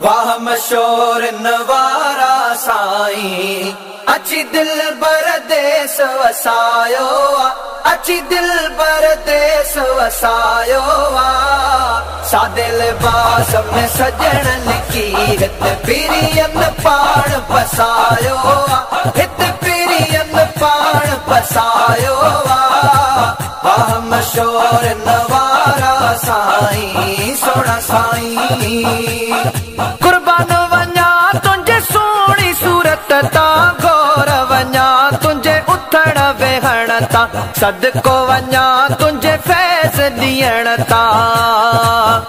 वाह मशहूर नवारा साईं, अची दिल बरदेस वसायो आ, अची दिल बरदेस वसायो आ। सादे लिबास में सजण लिखी, हित पीरियन पाण पसायो आ, हित पीरियन पाण पसायो आ। वाह मशहूर नवारा साईं, सोहणा साईं। कुर्बान वञा तुंहिंजे सुहिणी सूरत तां, घोर वञा तुंहिंजे उथण वेहण तां, सदको वञा तुंहिंजे फैज़ ॾियण तां।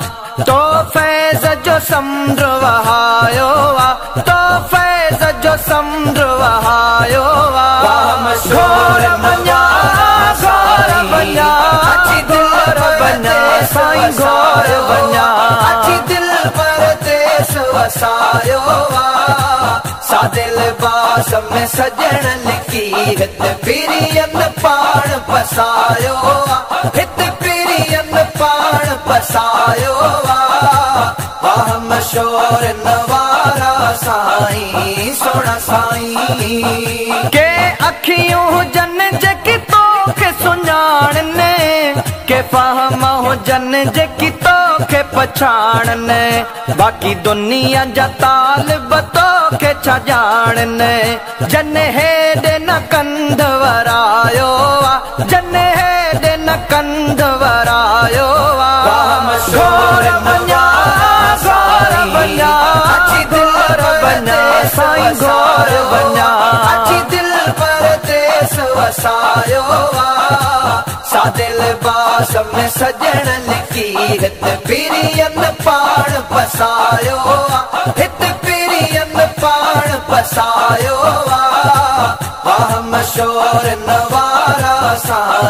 तो फैज़ जो समुंड वहायो आ, तो फैज़ जो समुंड वहायो आ। घोर वञा, घोर वञा, घोर वञा साईं, घोर वञा, अची दिल परदेस वसायो आ। सादे लिबास में सजण लिखी, हित पीरियन पाण पसायो आ, हित पीरियन पाण पसायो आ। वाह मशहूर नवारा साईं, सोहणा साईं। के अखियूं हुजनि जेकी तोखे सुञाणनि, के फहम हुजनि जेकी तोखे पछाणनि, बाक़ी दुनिया जा तालिब तोखे छा ॼाणनि। जन हेॾे न कंध वरायो आ, जन हेॾे न कंध वरायो आ। घोर वञा, घोर वञा, घोर वञा साईं, घोर वञा, अची दिल परदेस वसायो आ। सादे लिबास में सजण लिखी, हित पीरियन पाण पसायो आ, हित पीरियन पाण पसायो आ। वाह मशहूर नवारा साईं।